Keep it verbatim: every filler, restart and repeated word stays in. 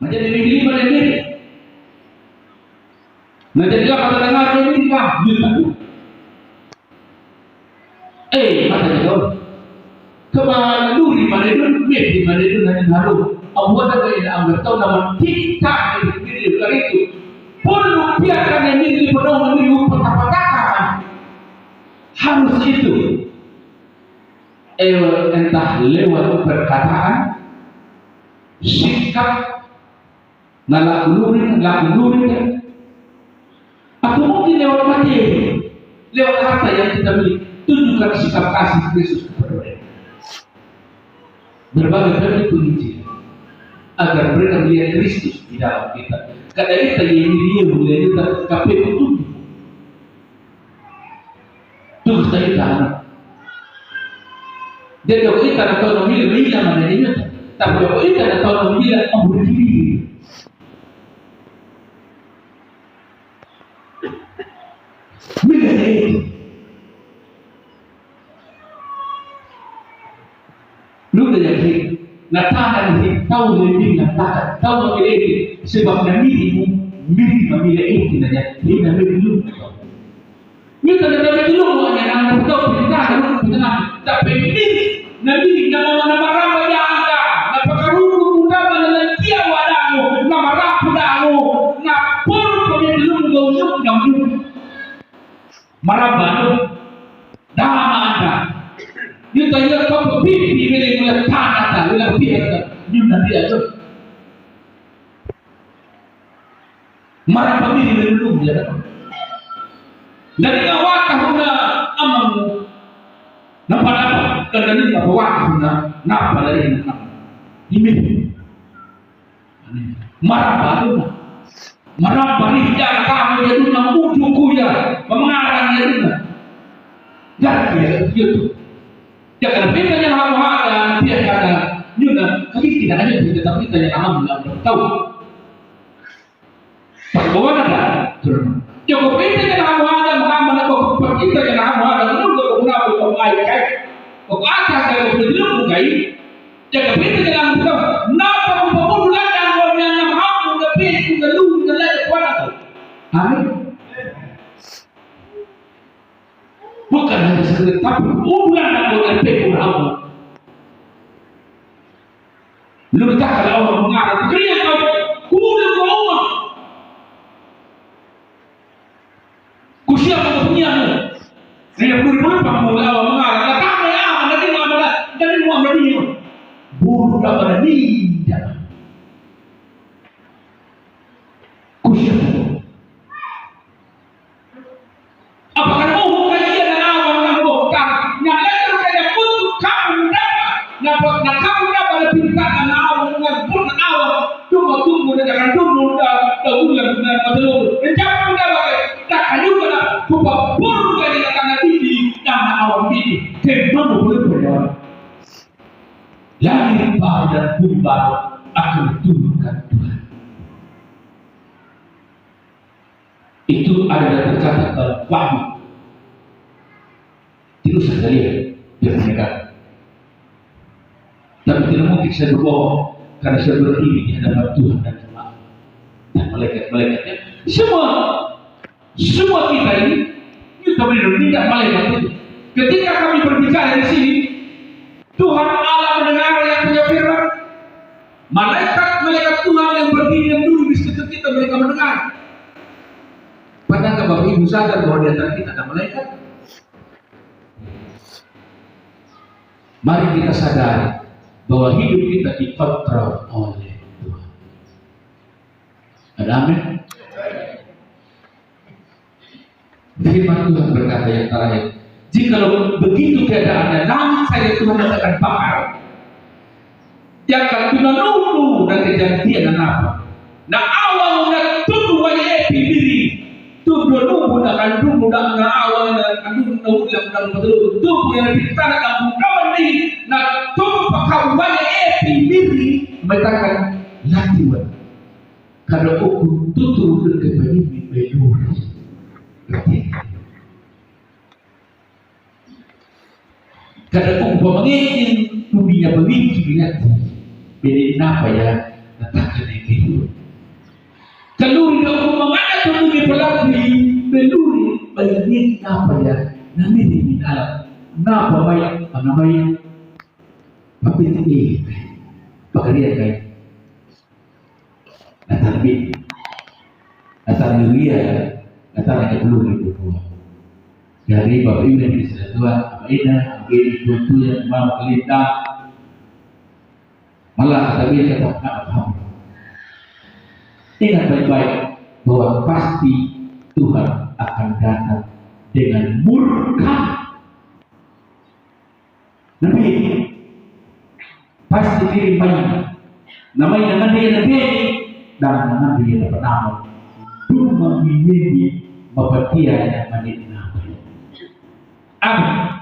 Menjadi miri mana ini? Menjadi apa terdengar ini kah? Gitu. Eh, mata dia tahu. Kemana duri mana itu, miri mana itu, nanti baru. Abu ada yang ambil tahu nama kita ini itu. Perlu biarkan yang ini penuh negeri upah katakan. Harus itu. Eh, entah lewat perkataan, sikap, na laku luring, laku luring, atau mungkin lewat materi, lewat harta yang kita miliki. Tunjukkan sikap kasih Kristus kepada mereka. Berbagai bentuk penginjilan, agar mereka melihat Kristus di dalam kita. Kada ita yang ini dia mulai kita, tapi itu Tuh, kita kita. Jadi, kalau kita ada tahu namanya, namanya mana dia? Tapi kalau kita ada tahu namanya, oh, begini. Bila dia itu. Lu da yang hit, na tahan hit, tau lebih na tahan, tau lebih hit, sebab na miri mu, miri ma mira hit na ya, hit na miri lu. Mira na miri lu mu anya na tau pinta na lu pinta na, tapi miri na miri na ma na maramba ya anda, na pakaruku muda na na tia wadamu, na marapu damu, na puru pamit lu mu gau lu na mu. Maramba lu. Dama anda. Yuta ya kau pipi mele mula tanah ta, mula pihak ta. Nyum nanti aja. Maramba miri mele lu ya. Dari awak kahuna amamu. Nampak apa? Kan dari awak kahuna. Napa dari nama? Ini. Maramba lu na. Maramba ni dia kata dia tu na ujuk ku ya. Pemengarang dia tu na. Jadi dia tu. Dia kena pinta yang hamu ada, dia kata, nyuna, kami tidak hanya pinta, tapi kita yang hamu nggak tahu. Bawa ada. Cukup pinta yang hamu ada, Muhammad, kok kita yang hamu ada, menurut kau kenapa kau baik, kan? Kau akan kau belum bukai. Jaga pintu jalan buka. Napa ku pembunuh ladang warna enam hamu na pintu na lu na lada kuat aku. Amin. Bukan hanya sekedar tapi pembunuh ladang warna pintu hamu. Lu tak kalau mengarah kria kau kuda kau. Ku siapa kau punya mu? Dia pun pun pangmu lawa mengarah. Kata ya, ada di mana? Dari mana dia? Buru dah pada ni dah. Ku siapa kau? Apa kan mau buka dia dan awal kan bukan? Yang lain kan kayak untuk kamu dapat. Napa, na kamu na pada pinta na awal, na pun awal, cuma tunggu na jangan tunggu na, na ulang na, na belum. Na jangan na pada, tak kayu na, ku pur kali na tanah tinggi, na awal tinggi. Kemana boleh berjalan? Langit baru dan bumi baru akan diturunkan Tuhan. Itu ada tercatat dalam Wahyu. Tidak usah kalian, biar mereka. Tapi tidak mungkin saya berbohong, karena saya berdiri di hadapan Tuhan dan jemaat dan malaikat-malaikatnya. Semua, semua kita ini, kita berdiri di hadapan malaikat itu. Ketika kami berbicara di sini, Tuhan Allah mendengar yang punya firman. Malaikat-malaikat Tuhan yang berdiri dan duduk di sekitar kita, mereka mendengar. Pernahkah Bapak Ibu sadar bahwa di antara kita ada malaikat? Mari kita sadari bahwa hidup kita dikontrol oleh Tuhan. Ada amin? Firman Tuhan berkata yang terakhir, "Jikalau begitu keadaannya, langit saja Tuhan yang akan bakar." Yang akan tunanunu dan kejadian dan apa? Na awal na tundu waya epi miri. Tundu nunu na kandung na awal na kandung na ulang na betul. Tundu yang di tanah kampung kawan ni na tundu pakau waya epi miri. Metakan latiwan. Kada oku tutu deke payimmi meluri. Kada oku pamangengeng dunia pawiki binati. Bede napa ya natakan eke. Beluri, balik dia kita apa ya? Nami di minala. Napa mai, apa mai? Tapi ini, pakarian kai. Natang bin. Natang yuria, natang yang belum itu. Jadi, Bapak Ibu yang bisa Tuhan, apa ini, apa ini, itu yang mau kelita. Malah, tapi tetap tak paham. Ingat baik-baik bahwa pasti Tuhan akan datang dengan murka. Nabi, pasti diri mai. Namai nama dia nabi, dan nama dia dapat nama. Cuma ini mapatia yang mana nama. Amin.